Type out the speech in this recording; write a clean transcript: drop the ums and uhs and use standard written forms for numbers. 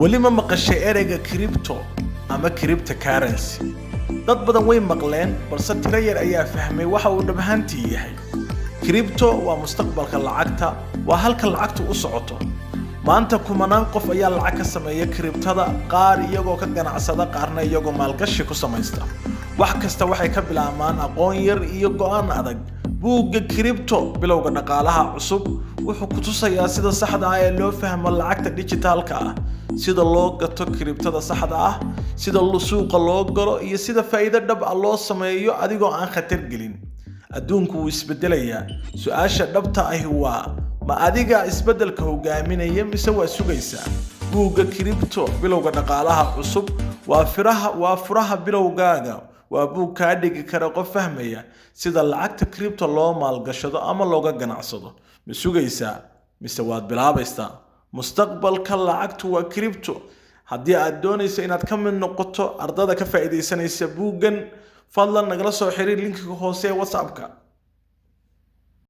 Weli ma maqashay ereyga crypto ama cryptocurrency? Dad badan way maqleen, balse tiro yar ayaa fahmay waxa uu dhab ahaantii yahay. Crypto waa mustaqbalka lacagta, waa halka lacagtu u socoto. Maanta kumanaan qof ayaa lacag ka sameeya cryptada, qaar iyagoo ka ganacsada, qaarna iyagoo maalgashi ku samaysta. Wax kasta waxay ka bilaabmaan aqoon yar iyo go'aan adag. Buugga Crypto: Bilowga Dhaqaalaha Cusub wuxuu ku tusayaa sida saxda ah ee loo fahmo lacagta dijitaalka ah, sida loo gato cryptada saxda ah, sida suuqa loo galo iyo sida faa'iido dhab ah loo sameeyo adigoo aan khatar gelin. Adduunku wuu isbedelayaa. Su-aasha dhabta ahi waa: ma adiga isbeddelka hogaaminaya mise waa sugaysaa? Buugga Crypto: Bilowga Dhaqaalaha Cusub waa furaha bilowgaaga. Waa buug kaa dhigi kara qof fahmaya sida lacagta crypto loo maalgashado ama looga ganacsado. Ma sugaysaa mise waad bilaabaysaa? Mustaqbalka lacagtu waa crypto. Haddii aad doonayso inaad ka mid noqoto ardada ka faa'iidaysanaysa buuggan, fadlan nagala soo xiriir linkiga hoose ee WhatsAppka.